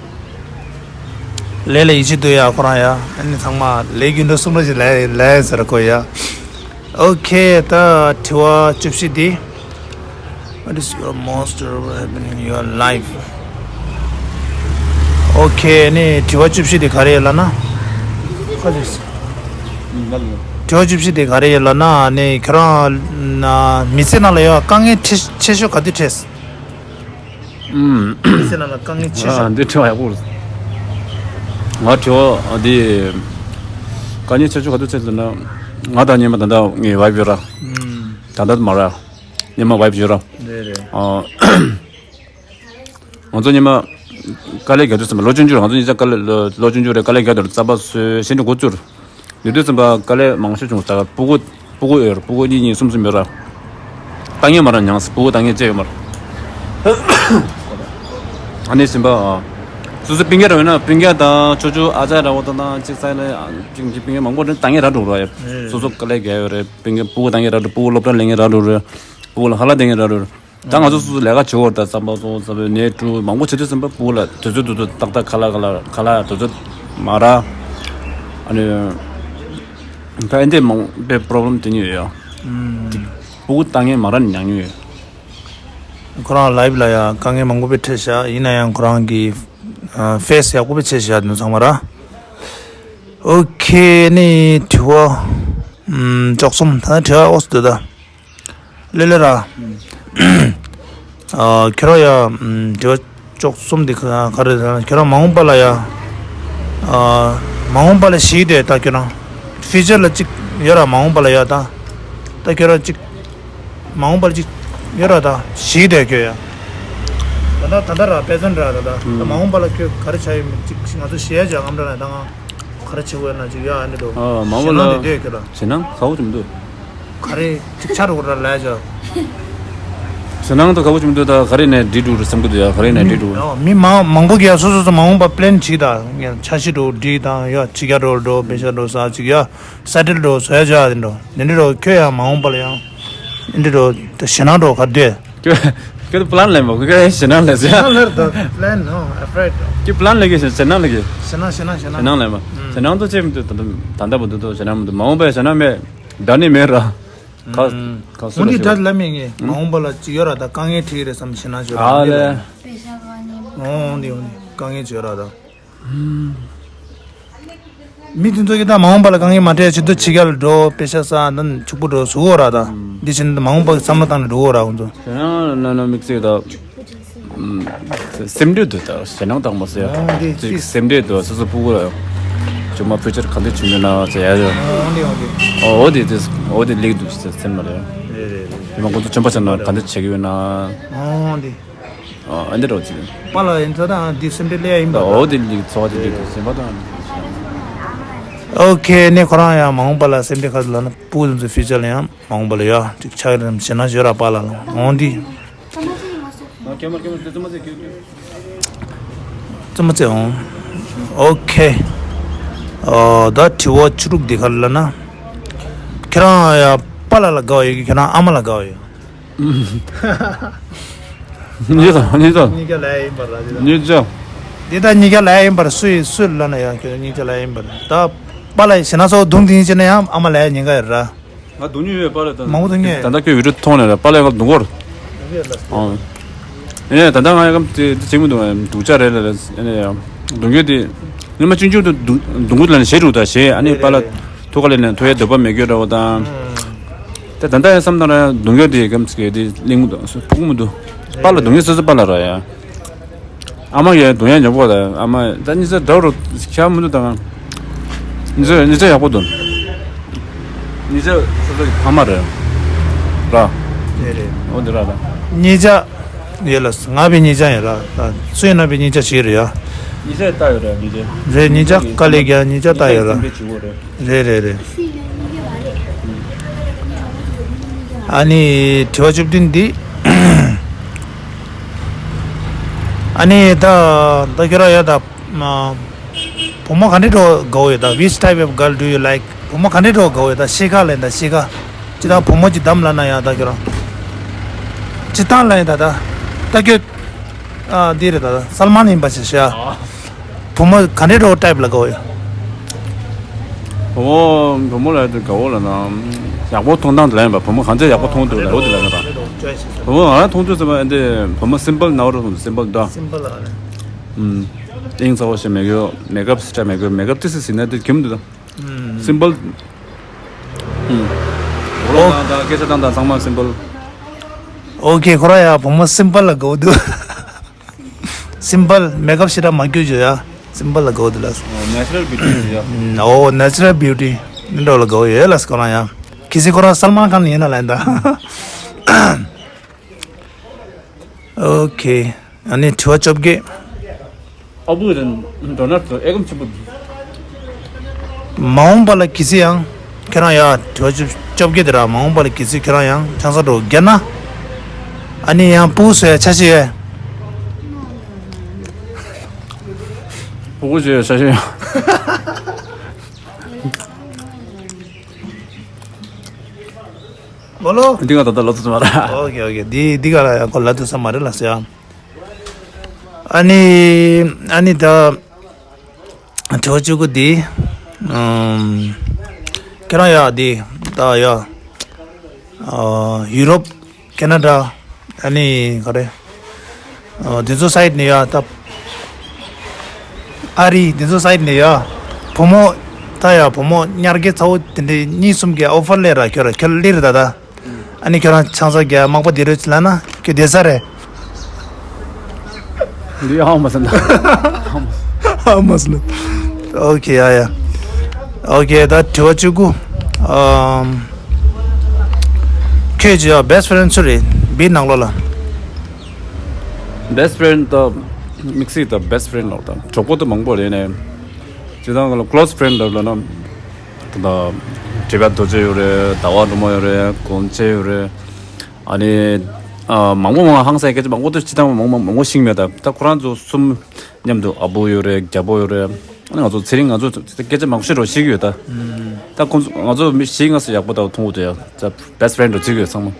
ལས་ལ་ཡིད་ཆེས་དུ་ཡ་ཁོ་རང་ཡ་ཨ་ནི་ཚང་མ་ལས་རྒྱུ་འགྲོ་གསུམ་ར་ཞིག་ལས་ལས་ཟེར་གོ་ཡ། ཨོ་ཁེ་ད་དྲི་བ་བཅུ་བཞི་འདི། What is your most terrible happen in your life? ཨོ་ཁེ་ནི་དྲི་བ་བཅུ་བཞི་འདི་ག་རེ་ཡ་ལ་ན། ཁ་ཅིག་དྲི་བ་བཅུ་བཞི་དེ་ག་རེ་ཡིན་ལབ་ན་ནི་ཁྱོད་རང་ན་མི་ཚེ་ནང་ལ་ཡོད་དཀའ་ངལ་ཆེ་ཆེ་ཤོས་ག་དུས་འཕྲད། ཨུམ། མི་ཚེ་ནང་ལ་དཀའ་ངལ་ཆེ་ཤོས། ཨ་འདི་དྲི་བ་ཡག་པོ་རེད། ང་དྲི་བ་འདི་དཀའ་ངལ་ཆེ་ཤོས་ག་དུས་འཕྲད་ཟེར་ན་ང་དང་སྔོན་མ་ད་ལྟ་ངའི་ཝའིཕ་ཡོད་ར། ཨུམ། ད་ལྟ་མ་ར། སྔོན་མ་ཝའིཕ་ཡོད་ར། རེད་རེད། ཨ། ང་ཚོ་ཉི་མ་དཀའ་ལས་རྒྱག་དུས་ཙམ་པ་ལོ་ཆུང་ཆུང་རེད། ང་ཚོ་ཉི་ཤུ་རྩ་དཀའ་ལས་ལོ་ལོ་ཆུང་ཆུང་རེད། དཀའ་ལས་རྒྱག་དུས་རྩམ་པ་བཟོས་ཞེ་འདྲ་འགོ་བཙུགས། ཡོད་དུས་ཙམ་པ་དཀའ་ལས་མང་ཤོས་བྱུང་། ད་སྤུ་གུ་སྤུ་གུ་ཡོད་རེད། སྤུ་གུ་གཉིས་གཉིས་གསུམ་གསུམ་ཡོད་ར། ལྟ་ངན་མ་ར་མྱངས། སྤུ་གུ་ལྟ་ངན་ཅི་ཡོད་མ་ར། ཨ་ནི་སེམས་པ་ཨ། སོ་སོ་སྤུན་ཀྱག་ར་ཡོད་ན་སྤུན་ཀྱག་དང་ཆོ་ཆོ་ཨ་ཅག་ར་འོ་ད་དང་གཅིག་ས་ལ་གཅིག་གཅིག་སྤུན་ཀྱག་མང་པོ་རེད། ལྟ་ངན་ར་འགྲོ་ར་ཡ། སོ་སོ་དཀའ་ལས་རྒྱག་ཡོད་རེད། སྤུན་ཀྱག་སྤུ་གུ་ལྟ་ངན་ར་འགྲོ། སྤུ་གུ་སློབ་གྲྭ་ལེན་ངན་ར་འགྲོ་རེད། སྤུ་གུ་ལ་ཧ་ལ་དེ་ངན་ར་འགྲོ་རེད། ད་ང་ཚོ་སོ་སོ་ལས་ཀ་བྱེད་འོར་ད་རྩམ་པ་བཙོང་ཟ་བའི་ནས་ཀྲུ་མང་པོ་བྱེད་དུས་ཙམ་པ་སྤུ་གུ་ལ་དུས་ཚོད་དུས་ཚོད་ཏག་ཏག་ཁ་ལག་ཁ་ལག་ཁ་ལག་དུས་ཚོད་མ་རག་ཨ་ནི་ད་ཨེ་འདྲས་མང་པའི་པོ་རོབ་ལེམ་དེ་གཉིས་ཡོད་ཡ། སྤུ་གུ་ལྟ་ངན་མ་རག་ནས་མྱངས་མྱོང་ཡོད། ཁོ་རང་ལའིབ་ལ་ཡ་དཀའ་ངལ་མང་པོ་དཔེ་འཕྲད་ཤག་ཡིན་ན་ཡང་ཁོ་རང་གི་ཨ་ཕེ་སི་ཡག་པོ་དཔེ་ཕྱེ་ཤག་འདི་ཚང་མ་ར། ཨོ་ཁེ། ནི་དྲི་བ་ཨམ་བཅུ་གསུམ། ད་དྲི་བ་ཨོ་སི་འདུག་ད། ལེ་ལེ་ར། ཨ་ཁྱོད་རང་ཡ་ཨམ་དྲི་བ་བཅུ་གསུམ་འདི་ག་ག་རེ་རེད། ཁྱོད་རང་མ་འོངས་པ་ལ་ཡ་ཨ་མ་འོངས་པ་ལ་གཞིགས་ཏེ་ད་ཁྱོད་རང་ཕིའུ་ཅར་ལ་གཅིག་ཡོད་ར། མ་འོངས་པ་ལ་ཡ་ད་ད་ཁྱོད་རང་གཅིག་མ་འོངས་པ་ལ་གཅིག་ཡོད་ར། ད་གཞིགས་ཏེ་ཁྱོད་ཡ་ད་ད་ད་ད་ར་པེ་ཟན་ར་ད་ད་ད་མ་འོངས་པ་ལ་ཁྱོད་ག་རེ་བྱ་ཡོད་མེད་གཅིག་ང་ཚོ་གཞས་ཅིག་ཨམ་ར་ན་ད་ང་ག་རེ་བྱེད་དགོས་ན་ཅིག་ཡ་ཨ་ནི་འགྲོ། ཨ་མ་འོངས་ཞེད་སྣང་དེ་ལ་འདོད་ཁྱོད་ལ། ཞེད་སྣང་ཚ་བོ་ཅིག་མི་འདུག་ག་རེ་ཅིག་ཆགས་འགྲོ་གི་ར་ལས་ཅག་ཞེད་སྣང་དང་དགའ་པོ་ཅིག་མི་འདུག་ད་ག་རེ་ནས་འགྲིག་འགྲོ་རེད་བསམ་གི་འདུག་ཡ། ག་རེ་ནས་འགྲིག་འགྲོ། ཡ་མི་མང་མང་པོ་གིས་ཡ་སོ་སོ་སོ་མ་འོངས་པ་པི་ལེན་བྱེད་ད། ངས་འཆར་གཞི་འགྲོ་འགྲིག་དང་ཡ་ཕྱི་རྒྱལ་འགྲོ་འགྲོ་པེ་ཤ་འགྲོ་ས་ཅིག་ཡ་སེ་ཊལ་འགྲོ་བཟོ་ཡ་ཅག་དེ་འགྲོ་དེ་འདྲ་འགྲོ། ཁྱོད་ཡ་མ་འོངས་པ་ལ་ཡང་འདི་འདྲ་འགྲོ་ད་ཞེད་སྣང་འགྲོ་ག་འདོད། ཁྱོད་ཁྱོད་པི་ལན་ལེན་པ་ཁོ་ཁྱོད་ཞེད་སྣང་ལས་ཟེར། ཞེད་སྣང་ལས་ད་པི་ལེན་ནོ་ཨ་ཕ་རེད། ཁྱོད་པི་ལན་ལས་གི་ཞེད་སྣང་ལས་གི། ཞེད་སྣང་ཞེད་སྣང་ཞེད་སྣང་ཞེད་སྣང་ལས་མ་ཞེད་སྣང་དུ་ཅེས་མི་འདུག་ད་ད་ད་ལྟ་བུ་འདུག་ད་ཞེད་སྣང་མི་འདུག་མ་འོངས་པའི་ཞེད་སྣང་མེད། ད་ནི་མེད་ར། ཁ་ཁ་སུ་འོན་ལ་ཏེ་ཞེད་ད་ལ་མེད་ངེས་མ་འོངས་པ་ལ་ཅི་ཡོད་ར། ད་དཀའ་ངལ་འཕྲད་ཀྱི་རེད་བསམ་ཞེད་སྣང་ཞོར་ཨ་ལས། འོང་འདི་འོང་འདི་དཀའ་ངལ་ཅི་ཡོད་ར་ད། མི་དེ་ཚོ་གིས་ད་མ་འོངས་པ་ལ་དཀའ་ངལ་མ་འཕྲད་ཆེད་དུ་ཕྱི་རྒྱལ་ལ་འགྲོ་པེ་ཤ་ས་ད་ཕྱུག་པོ་འགྲོ་ཟུག་འོ་ར་ད། འདི་བྱས་ནས་ད་མ་འོངས་པ་གི་བསམ་བློ་བཏང་ནས་འགྲོ་འོ་ར་ཁོང་ཚོ། ཞེད་སྣང་ལ་ན་དམིགས་བསལ་ད་སེམས་ཁྲལ་འདུག་ད་ཞེད་སྣང་དང་མ་ཟེར་ཨོ་འདི་ཅིག་ཅིག་སེམས་ཁྲལ་འདུག་སོ་སོ་སྤུ་གུ་ལ་ཅུང་མ་ཕུ་ཆར་ག་འདྲ་བྱུང་ཡོད་ན་ཟེར་ཡ་ཡོད། ཨོ་འདི་ཨོ་འདི་ཨོ་འདི་ལེགས་འདུག་ཟེར་སེམས་ལ་རེད། རེད་རེད་རེད། དེ་མ་ཁོང་ཚོ་ཆོམ་པ་ཆགས་ན་ག་འདྲ་བྱེད་ཀྱི་ཡོད་ན། ཨོ་འདི། ཨ་འདི་འདྲ་ཅིག་པཱ་ལགས་ཡིན་ཚ་དང་འདི་སེམས་ཁྲལ་སླེབས་ཡ་ཡིན་པ། ཨོ་འདི་ལེགས་ཚོགས་ཅིག་ལེགས་འདུག་སེམས་པ་དང་། ཨོ་ཁེ་ནས་ཁོ་རང་ཡང་མ་འོངས་པ་ལ་སེམས་ཁྲལ་ག་ཚོད་ལབ་ན་སྤུ་གུ་ཚོའི་ཕིའུ་ཅར་ལ་ཡང་མ་འོངས་པ་ལ་ཡ་ཅིག་ཆགས་ཡོད་རེད་ཞེད་སྣང་ཡོད་ར་པཱ་ལགས་ལ། ཨོ་འདི། རྩོམ་མ་རྩེ་འོང་། ཨོ་ཁེ། ཨོ་ད་དྲི་བ་བཅུ་དྲུག་འདི་ག་རེ་ལབ་ན། ཁྱེད་རང་ཡ་པཱ་ལགས་ལ་དགའ་བ་ཡོད་ཀྱི་ཁྱེད་རང་ཨ་མ་ལ་དགའ་བ་ཡོད། གཉིས་ཀ་གཉིས་ཀ་གཉིས་ཀ་ལ་ཡ་ཡིན་པ་ར་འདི་ད། གཉིས་ཀ་འདི་ད་གཉིས་ཀ་ལ་ཡ་ཡིན་པར་སུ་ཡིས་སུ་ལབ་ན་ཡང་ཁྱོད་གཉིས་ཀ་ལ་ཡ་ཡིན་པར་ད། པཱ་ལགས་ཡིས་ཞེད་སྣང་ཚ་བོ་བརྡུངས་དེ་ཡིན་ཅེ་ན་ཡང་ཨ་མ་ལ་ཡ་ཉེན་ཁ་ཡོད་ར། ང་སྡུག་ཉོས་ཡོད་པ་ལ་ད། མང་པོ་སྡུག་ཉོས། ད་ལྟ་ཁྱོད་བི་ཌིའོ་མཐོང་ནས་ལ་པཱ་ལགས་ང་སྡུག་གོ། ཨོ། ཨེ་ད་ལྟ་ང་ཡ་གམ་དེ་དེ་བྱེད་མི་འདུག་སྡུག་ཅག་རེད་ལ་ཨེ་ནས་ཡ། སྡུག་ཉོས་དེ། སྔོན་མ་ཆུང་ཆུང་དུ་སྡུག་སྡུག་གུ་ལ་ནས་ཞེ་དྲུག་ད་ཞེ་ཨ་ནི་པཱ་ལགས་ཐུགས་ཁ་ལས་ནས་ཐུགས་ཡ་འདོད་པ་མེད་སྐྱོ་འདྲ་བོ་དང་། དེ་ད་ལྟ་ཡ་བསམ་ད་ར་སྡུག་ཉོས་དེ་གམ་ཚིག་དེ་གླེང་མི་འདུག་ཕུག་མི་འདུག་པཱ་ལགས་སྡུག་ཉོས་སོ་སོ་པཱ་ལགས་ར་ཡ། ཨ་མ་ཡང་སྡུག་ཡང་ཉོབ་པོ་དང་ཨ་མ་ད་གཉིས་ཆ་འདྲ་རུ་ཁྱག་མི་འདུག་དང་། གཉིས་ཆ་གཉིས་ཆ་ཡག་པོ་འདུག་གཉིས་ཆ་སོ་སོ་གི་ཕ་མ་རེད། ར། རེད་རེད། འོ་འདི་ར་ར། གཉིས་ཆ་ཡོད་ལ་ང་བའི་གཉིས་ཆ་ཡོད་ར། ད་སུ་ཡིན་ན་བའི་གཉིས་ཆ་ཞིག་རེད་ཡ། གཉིས་ཆ་ལྟ་ཡོད་ར་གཉིས་ཆ། རེད་གཉིས་ཆ་དཀའ་ལས་རྒྱག་གཉིས་ཆ་ལྟ་ཡོད་ར། རེད་རེད་རེད། རེད་རེད་རེད། ཨ་ནི་དྲི་བ་བཅུ་བདུན་འདི། ཨ་ནི་ད་ད་ཁྱོད་ར་ཡ་ད་བུ་མོ་ག་འདྲ་འགྲོ་དགའ་བོ་ཡོད་ད། Which type of girl do you like? བུ་མོ་ག་འདྲ་འགྲོ་དགའ་བོ་ཡོད་ད། ཤི་ཁ་ལེན་ད་ཤི་ཁ་ཅི་ད་བུ་མོ་ཅི་དམ་ལ་ན་ཡ་ད་ཁྱོད་ར་ཅི་ད་ལ་ཡ་ད་ད་ད་ཁྱོད། ཨ་འདི་རེད་ད་ད་སལ་མཱན་ཡིན་པ་ཞེས་བྱ། བུ་མོ་ག་འདྲའི་འགྲོ་ཊའིབ་ལ་དགའ་བོ་ཡོད། བུ་མོ་བུ་མོ་ལ་དེ་དགའ་བོ་ལ་ན་ཡག་པོ་མཐོང་སྟངས་དེ་ལ་ཡིན་པ། བུ་མོ་གང་ཚད་ཡག་པོ་མཐོང་འདུག་ལ་འོ་དེ་ལ་ཡིན་པ། བུ་མོ་ང་རང་མཐོང་ཚུལ་ཙམ་པ་འདི་བུ་མོ་སིམ་པལ་ན་འོ་རོ་སིམ་པལ་འདུག་སིམ་པལ་ལ་ཨུམ། ཨིང་ཚ་བོ་ཞིག་མེད་གི་མེག་ཨབ་སི་ཊ་མེད་གི་མེག་ཨབ་ཏི་སི་ཟིན་ན་དེ་གྱིམ་འདུག་ད། སིམ་པལ། ཨུམ། འོ་ལོ་ན་ད་སྐད་ཆ་བཏང་དང་ཚང་མ་སིམ་པལ། ཨོ་ཁེ་ཁོ་ར་ཡ་བུ་མོ་སིམ་པལ་ལ་དགའ་བོ་འདུག་སིམ་པལ་མེག་ཨབ་ཞེ་དྲག་མ་སྐྱོ་བྱོས་ཡ། སིམ་པལ་ལ་དགའ་བོ་འདུག་ལ། ནེ་ཅུ་རལ་བིའུ་ཊི་ཡ། ཨོ་ནེ་ཅུ་རལ་བིའུ་ཊི་འདི་འདྲ་ལ་དགའ་བོ་ཡོད་ལ་ཁོ་རང་ཡ། གལ་སྲིད་ཁོ་རང་སལ་མཱན་ཁཱན་ཡིན་ན་ལ་ཡིན་ད། ཨོ་ཁེ། ཨ་ནི་དྲི་བ་བཅོ་བརྒྱད། ཨ་བུ་རེད། འགྲོ་ན་ཚོ་ཨེ་གམ་ཆེན་པོ་འདུག་མ་འོངས་པ་ལ་གལ་སྲིད་ཡང་ཁྱེད་རང་ཡ་དྲི་བ་བཅོ་བཅོ་བརྒྱད་དེ་ར། མ་འོངས་པ་ལ་གལ་སྲིད་ཁྱེད་རང་ཡང་ཆང་ས་འགྲོ་བརྒྱབ་ན། ཨ་ནི་ཡང་སྤུ་གུ་བཟོ་ཡ་འཆར་གཞི་ཡོད། སྤུ་གུ་བཟོ་ཡ་འཆར་གཞི་ཡོད། ལོ་ལོ། འདི་ག་ད་ལྟ་ལོ་ཚོད་མ་ར། ཨོ་ཀེ་ཨོ་ཀེ། འདི་འདི་ག་ལ་ཡང་ཁོ་ལ་ཐུག་ས་མ་རེད་ལ་ཟེར་ཡ། ཨ་ནི་ཨ་ནི་ད་དྲི་བ་བཅུ་དགུ་འདི། ཨམ། ཁྱེད་རང་ཡ་འདི་ད་ཡ། ཨ། ཡུ་རོབ། ཁེ་ན་ཌ། ཨ་ནི་ག་རེ། ཨ། འདི་ཚོ་སའིཌ་ནས་ཡ་ད། ཨ་རི་འདི་ཚོ་སའིཌ་ནས་ཡ། བུ་མོ། ད་ཡ་བུ་མོ་ཉར་གི་ཚ་བོ་དེ་འདྲའི་གཉིས་གསུམ་གི་ཨོ་ཕར་སླེབས་ར། ཁྱོད་ར་ཁྱོད་སླེབས་རེད་ད་ད། ཨ་ནི་ཁྱོད་རང་ཆང་ས་རྒྱག་མག་པ་དེ་རེད་ལབ་ན་ཁྱོད་བསྡད་ས་རེད། འདི་ཧ་མ་སོང་ད། ཧ་མ་སོང་། ཨོ་ཁེ། ཡ་ཡ། ཨོ་ཁེ། ད་དྲི་བ་བཅུ་དགུ། ཨམ། ཁྱོད་ཀྱི་བེ་སི་ཕེ་རེན་ཌི་སུ་རེད་བིཊ་ནང་ལོགས་ལ། བེ་སི་ཕེ་རེན་ཌི་ད་དམིགས་བསལ་ད་བེ་སི་ཕེ་རེན་ཌི་ལོགས་ད་གྲོགས་པོ་ད་མང་པོ་རེད་ནས། སྤྱིར་བཏང་གི་ལ་ཀློ་སི་ཕེ་རེན་ཌི་ལབ་ན། ད་ལྟ་བཀྲིས་པ་རྡོ་རྗེ་ཡོད་རེད། ཟླ་བ་སྒྲོལ་མ་ཡོད་རེད། གོན་ཆེ་ཡོད་རེད། ཨ་ནི། ཨ། མང་པོ་མང་ཧང་སང་སྐད་ཆ་མང་པོ་ད་སྤྱིར་བཏང་མང་མང་མང་པོ་ཤེས་མེད་ད། ད་ཁོ་རང་ཚོ་གསུམ་མཉམ་དུ་ཨ་བུ་ཡོད་རེད། རྒྱལ་པོ་ཡོད་རེད། ཨ་ནི་ང་ཚོ་ཚེ་རིང་ང་ཚོ་སྐད་ཆ་མང་པོ་ཤེས་རོགས་ཤེས་ཀྱི་ཡོད་ད། ད་ཁོང་ཚོ་ང་ཚོ་མི་ཤེས་ང་ཚོ་ཡག་པོ་ད་མཐོང་གི་འདུག་ཡ། ད་བེ་སི་ཕེ་རེན་ཌི་རེད་བརྩི་གི་ཡོད་ཚང་མ།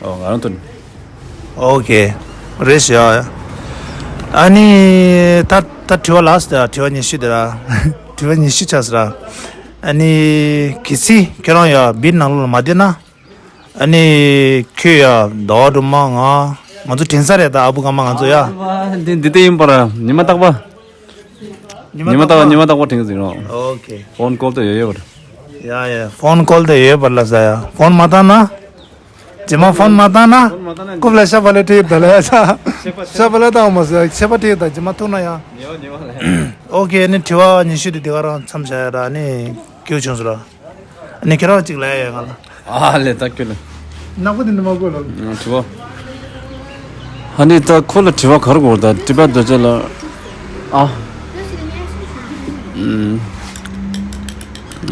ཨོ། ང་རང་ཐོན། ཨོ་ཁེ། རེད་ཤག་ཨ་ནི་ད་ད་དྲི་བ་ལ་སི་ཊི་དྲི་བ་ཉི་ཤུ་དེ་ར། དྲི་བ་ཉི་ཤུ་ཆགས་སི་ར། ཨ་ནི་གལ་སྲིད་ཁྱོད་རང་ཡ་བིཊ་ནང་ལོགས་ལ་མ་བསྡད་ན། ཨ་ནི་ཁྱོད་ཡ་ཟླ་བ་སྒྲོལ་མ་ང་ང་ཚོ་དྲན་ས་རེད་ད། ཨ་བུ་ག་མ་ང་ཚོ་ཡ། འདི་འདི་ལྟ་ཡིན་པ་ར། ཉི་མ་རྟག་པ། ཉི་མ་རྟག་པ། ཉི་མ་རྟག་པ་དྲན་གི་ཟིན་རོགས། ཨོ་ཁེ། ཕོན་ཀོལ་དེ་ཡོད་ཡོད་པ་ར། ཡ་ཡ། ཕོན་ཀོལ་དེ་ཡོད་པ་ལ་ཟ་ཡ། ཕོན་མ་བཏང་ན། རྗེས་མ་ཕོན་མ་བཏང་ན། རྐུབ་ལ་ཤ་བ་ལ་ཁྲིད་ད་ལ་ཡ་ཤ། ཤ་བ་ལ་བཏང་མ་ཟ། ཤ་བ་ཁྲིད་ད་རྗེས་མ་ཐུག་ན་ཡ། ཨོ་ཁེ། ཨ་ནི་དྲི་བ་ཉི་ཤུ་དེ་དེ་ག་རང་མཚམས་བཞག་ཡ་ར། ཨ་ནི་སྐྱོ་བྱུང་སོང་ར། ཨ་ནི་ཁྱེད་རང་གཅིག་ལ་ཡ་ཡ་ང་ལ། ཨ་ལས་ད་ཁྱོད་ལ། ནག་པོ་དེ་འདྲ་མ་དགོས་ལ། ཨ། དྲི་བ། ཨ་ནི་ད་ཁོ་ལ་དྲི་བ་ག་རེ་དགོས་ད། བཀྲིས་པ་རྡོ་རྗེ་ལ། ཨ། ཨམ།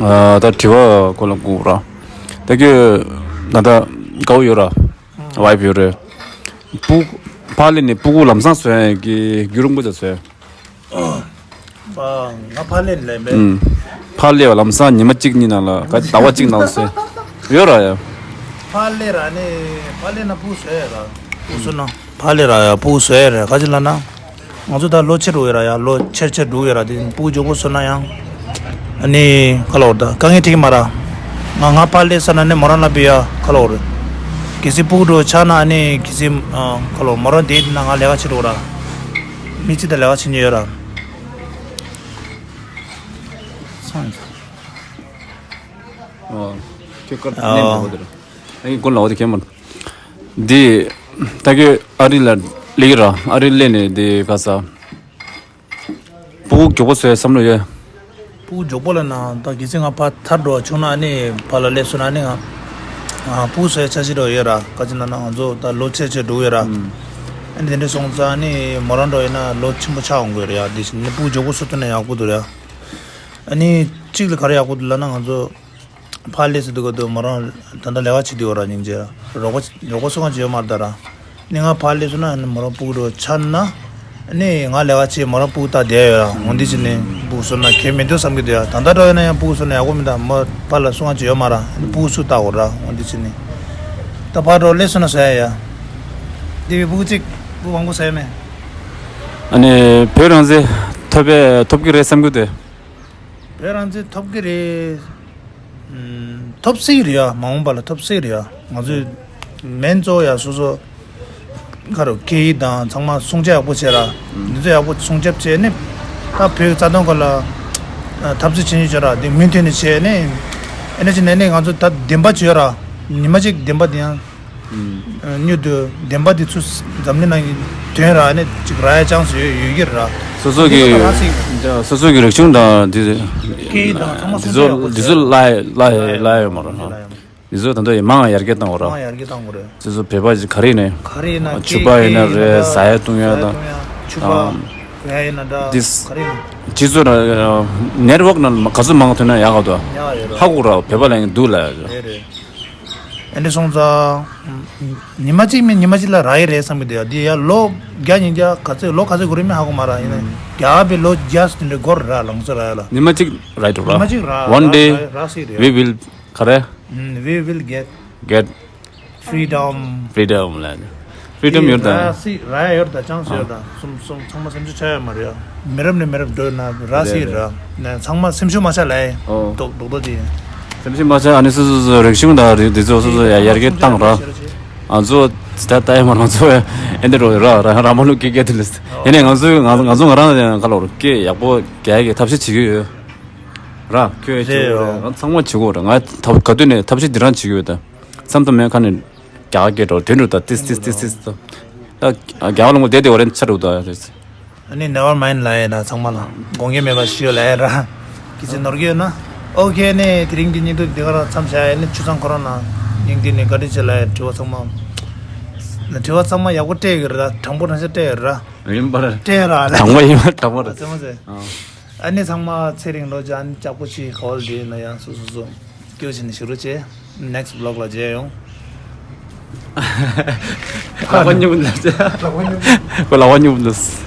ཨ། ད་དྲི་བ་ཁོ་ལ་དགོས་ར། ད་ཁྱོད་ད་ལྟ་དགའ་བོ་ཡོད་ར། ཝའིཕ་ཡོད་རེད། སྤུ་ཕར་སླེབས་ནས་སྤུ་གུ་ལམ་སང་བཟོ་ཡ་གི་རྒྱུན་རིང་པོ་ཙམ་བཟོས། ཨ། ང་ཕར་སླེབས་ལེ་མེད། ཨུམ། ཕར་སླེབས་པ་ལམ་སང་ཉི་མ་གཅིག་གཉིས་ནང་ལ་ག་ཟླ་བ་གཅིག་ནང་ལ་ཟེར། ཡོད་ར་ཡ། ཕར་སླེབས་ར་ནི་ཕར་སླེབས་ན་སྤུ་གུ་བཟོ་ཡ་ར། སྤུ་གུ་བཟོ་ན་ཕར་སླེབས་ར་ཡ་སྤུ་གུ་བཟོ་ཡ་ར། ག་ཅི་ལབ་ན། ང་ཚོ་ད་ལོ་ཆེ་འགྲོ་ཡོད་ར་ཡ། ལོ་ཆེར་ཆེར་འགྲོ་ཡོད་ར། དེ་སྤུ་གུ་མགྱོགས་པོ་བཟོ་ན་ཡང་། ཨ་ནི་ག་ལབ་དགོས་རེད་ད། དཀའ་ངལ་འཕྲད་ཀྱི་མ་ར། ང་ང་ཕར་སླེབས་ས་ན་ནི་མོ་རང་ལ་བི་ཡ་ག་ལབ་དགོས་རེད། གལ་སྲིད་སྤུ་གུ་འགྲོ་ཆགས་ན་ཨ་ནི་གལ་སྲིད་ཨ་ག་ལབ་མོ་རང་བསྡད་ན་ང་ལས་ཀ་བྱེད་འགྲོ་ར། མི་གཅིག་དང་ལས་ཀ་བྱེད་མཁན་ཡོད་ར། སོང་། ཨོ། ཁྱོད་ཀར་ཨོ། ནེམ་འདྲ་པོ་དེ་ར། ཨ་ནི་ཀུན་ལ་འོ་དེ་ཁྱད་མ། འདི་ད་ཁྱོད་ཨ་རི་ལ་སླེབས་ཀྱི་ར། ཨ་རི་སླེབས་ནས་འདི་ག་ས། སྤུ་གུ་མགྱོགས་པོ་བཟོ་ཡ་བསམ་བློ་ཡོད། སྤུ་གུ་མགྱོགས་པོ་ལབ་ན་ད་གལ་སྲིད་ང་ཕར་ཐར་འགྲོ་བ་བྱུང་ན་ཨ་ནི་ཕར་ལ་སླེབས་སོང་ན་ཨ་ནི་ང་ཨ་སྤུ་གུ་བཟོ་ཡ་འཆར་གཞི་འདྲ་ཡོད་ར། ག་ཅི་ལབ་ན་ང་ཚོ་ད་ལོ་ཆེ་ཆེ་འགྲོ་གི་ཡོད་ར། ཨ་ནི་དེ་འདྲ་སོང་ཙང་ཨ་ནི་མོ་རང་འགྲོ་ཡིན་ན་ལོ་ཆེན་པོ་ཆགས་འོང་གི་ཡོད་ར་ཡ། དེ་བཞིན་ནི་སྤུ་གུ་མགྱོགས་པོ་བཟོ་ཐུབ་ན་ཡག་པོ་འདུག་ར། ཨ་ནི་གཅིག་ལ་ག་རེ་ཡག་པོ་འདུག་ལབ་ན་ང་ཚོ་ཕར་སླེབས་སུ་འདུག་ག་འདུག་མོ་རང་ད་ལྟ་ལས་ཀ་བྱེད་དུས་ཡོད་ར། སྙིང་རྗེ་ར་རོགས་པ་རོགས་པ་སུ་གང་ཅི་ཡོད་མ་རེད་ད་ར། ནི་ང་ཕར་སླེབས་སོང་ན་ནི་མོ་རང་སྤུ་གུ་འགྲོ་ཆགས་ན། ནི་ང་ལས་ཀ་བྱེད་མོ་རང་སྤུ་གུ་ལྟ་བསྡད་ཡོད་ར། འོ་འདི་བྱས་ནི་སྤུ་གུ་བཟོ་ན་ཁྱད་མི་འདུག་བསམ་གྱི་འདུག་ཡ། ད་ལྟ་འགྲོ་ཡོད་ན་ཡང་སྤུ་གུ་བཟོ་ན་ཡག་པོ་མི་འདུག་མོ་ཕར་ལ་སུ་གང་ཅི་ཡོད་མ་ར། ནི་སྤུ་གུ་སུ་ལྟ་དགོས་ར། འོ་འདི་བྱས་ནི་ད་ཕར་འགྲོ་སླེབས་སོང་ན་བཟོ་ཡ་ཡ། འདི་བའི་སྤུ་གུ་གཅིག་སྤུ་གུ་མང་པོ་བཟོ་ཡ་མེད། ཨ་ནི་བོད་རང་བཙན་ཐོབ་པའི་ཐོབ་ཀྱི་རེད་བསམ་གྱི་འདུག་བོད་རང་བཙན་ཐོབ་ཀྱི་རེད། ཨམ། ཐོབ་སྲིད་རེད་ཡ། མ་འོངས་པ་ལ་ཐོབ་སྲིད་རེད་ཡ། ང་ཚོས་མེན་གཙོ་བོ་ཡ་སོ་སོ་ག་རེ་སྐད་ཡིག་དང་ཚང་མ་སྲུང་སྐྱོབ་ཡག་པོ་བྱས་ར། ཨམ། འདི་ཚོ་ཡག་པོ་སྲུང་སྐྱོབ་བྱས་ནས་ད་བོད་ཀྱི་རྩ་དོན་སྐོར་ལ་འཐབ་རྩོད་བྱེད་མཁན་བྱས་ར། དེ་མུ་མཐུད་ནས་བྱས་ནས་ཨེ་འདྲ་བྱས་ནས་ནས་ང་ཚོ་ད་བདེན་པ་བྱོས་ར། ཉི་མ་གཅིག་བདེན་པ་དེ་ཡང་། ཨུམ། མྱུར་དུ་བདེན་པ་འདི་ཚུར་འཛམ་གླིང་ནང་གི་དོན་ར་ནས་ཅིག་རག་ཡ་ཅང་ཟེར་ཡོད་ཡོད་ཀྱི་ར། སོ་སོ་གི། འདི་ཚོ་ལ་རག་སྲིད། སོ་སོ་གི་རིག་གཞུང་དང་འདི། སྐད་ཡིག་དང་ཚང་མ་འདི་སྲུང་སྐྱོབ་ཡག་པོ་བྱས། འདི་ཚོ་བརླག་བརླག་བརླག་ཡོད་མ་རེད། མི་ཚོ་ད་དུང་མང་ཡར་རྒྱས་བཏང་བ་ར། མང་ཡར་རྒྱས་བཏང་དགོས་རེད། སོ་སོ་བོད་པ་ཅིག་ག་རེ་ཡིན་ནའི། ག་རེ་ཡིན་ན་ཕྱུ་པ་ཡིན་ན་རེད། ཟ་ཡ་བཏུང་ཡ་དང་། ཕྱུ་པ་ཡིན་ན་འདྲ། འདི་ག་རེ་ཡིན། སྤྱི་ཚོགས་ནང་ནེཊ་ཝརཀ་ནང་ག་ཚོད་མང་ཐོན་ན་ཡག་ག་འདུག་ཡག་ཡོད་ར། ཧ་གོ་ར། བོད་པ་ལ་ཡང་འདུག་ལ། རེད་རེད། ཨ་འདྲ་སོང་ཙང་། ཉི་མ་གཅིག་མིན་ཉི་མ་གཅིག་ལ་རག་གི་རེད་བསམ་གི་འདུག་ཡ། འདི་ཡ་ལོ་བརྒྱ་ཉིས་བརྒྱ་ག་ཚོད་ལོ་ག་ཚོད་འགོར་རེད་མིན་ཧ་གོ་མ་ར། ཡིན་ན་རྒྱ་བའི་ལོ་བརྒྱ་དེ་འདྲ་འགོར་ར། ལང་ཚོ་ར་ཡ་ལ། ཉི་མ་གཅིག་རག་འགྲོ་ར། ཉི་མ་གཅིག་རག་One day རག་སྲིད་རེད། We will ག་རེ། We will get get freedom. Freedom ལ། Freedom ཡོད་ད། རག་སྲིད་ར་ཡོད་ད། ཅང་སུ་ཡོད་ད། སུམ་སུམ་ཚང་མ་སེམས་ཤུགས་ཆག་ཡོད་མ་རེད་ཡ། མི་རབས་ནས་མི་རབས་འགྲོ་ན་རག་སྲིད་ར། ནས་ཚང་མ་སེམས་ཤུགས་མ་ཆག་ལ་ཡ། ཨོ། རྡོག་རྡོག་རྡོག་དེ། སེམས་ཤུགས་མ་ཆག་ཨ་ནི་སོ་སོ་སོ་རིག་གཞུང་དང་རིག་འདི་ཚོ་སོ་སོ་ཡ་ཡར་རྒྱས་བཏང་ར། ང་ཚོ་ད་ལྟ་ཡ་མ་རང་ཚོ་ཨེ་འདི་རོ་ར་ར་ར་མ་ལུག་སྐད་སྐད་དེ་ལས། ཡིན་ནའི་ང་ཚོ་ང་ང་ཚོ་ང་རང་ཡང་ཁ་ལོ་རུ་སྐད་ཡག་པོ་རྒྱག་གི་ཐབས་ཤེས་བྱེད་ཀྱི་ཡོད། ར་ཁྱོད་ཡ་བྱེད་དགོས་ར། ང་ཚང་མ་བྱེད་དགོས་ར། ང་ཐབས་ག་དུས་ནས་ཐབས་ཤེས་འདི་རང་བྱེད་ཀྱི་ཡོད་ད། བསམ་དུ་མེད་ཁ་ནས་རྒྱག་གི་འགྲོ་དོན་འགྲོ་ད། ཏིས་ཏིས་ཏིས་ཏིས་ད། ད་རྒྱག་ལོང་བ་བསྡད་བསྡད་བ་རེད་ཆ་རུ་ད་རེད། ཨ་ནི་never mind ལ་ཡིན་ན་ཚང་མ་ལ་དགོངས་འགལ་མེད་པ་ཞུ་ལ་ཡིན་ར། གི་ཚེ་ནོར་གི་ཡོད་ན། ཨོ་ཁེ་ནི་དེ་རིང་གི་སྙིང་སྟོབས་འདི་ག་རང་མཚམས་བཞག་ཡ། ནི་ཆུ་ཚང་ཁོ་རང་ན་སྙིང་སྟོབས་ནི་བཀའ་དྲིན་ཆེ་ལ་ཡིན། དྲི་བ་ཚང་མ་དྲི་བ་ཚང་མ་ཡག་པོ་སྤྲད་ཡོད་ར། དྲང་པོ་རང་ཤ་སྤྲད་ཡོད་ར། ཡིན་པར་སྤྲད་ར་ལ། དྲང་པོ་ཡིན་པར་དྲང་པོ་ར། ཚང་མ་ཚེ། ཨ་ནི་ཚང་མ་ཚེ་རིང་ལོ་ཅན་ལྕགས་པོ་ཆེ་ག་བ་ལ་དེ་ན་ཡང་སོ་སོ་སོ་སྐྱོ་ཆེ་ནི་ཞིག་རོ་ཆེ། Next vlog ལ་མཇལ་ཡོང་། ལག་པ་སྙོམས་ལ་ཟེར། ལག་པ་སྙོམས། ཁོ་ལག་པ་སྙོམས་ལ་ཟེར།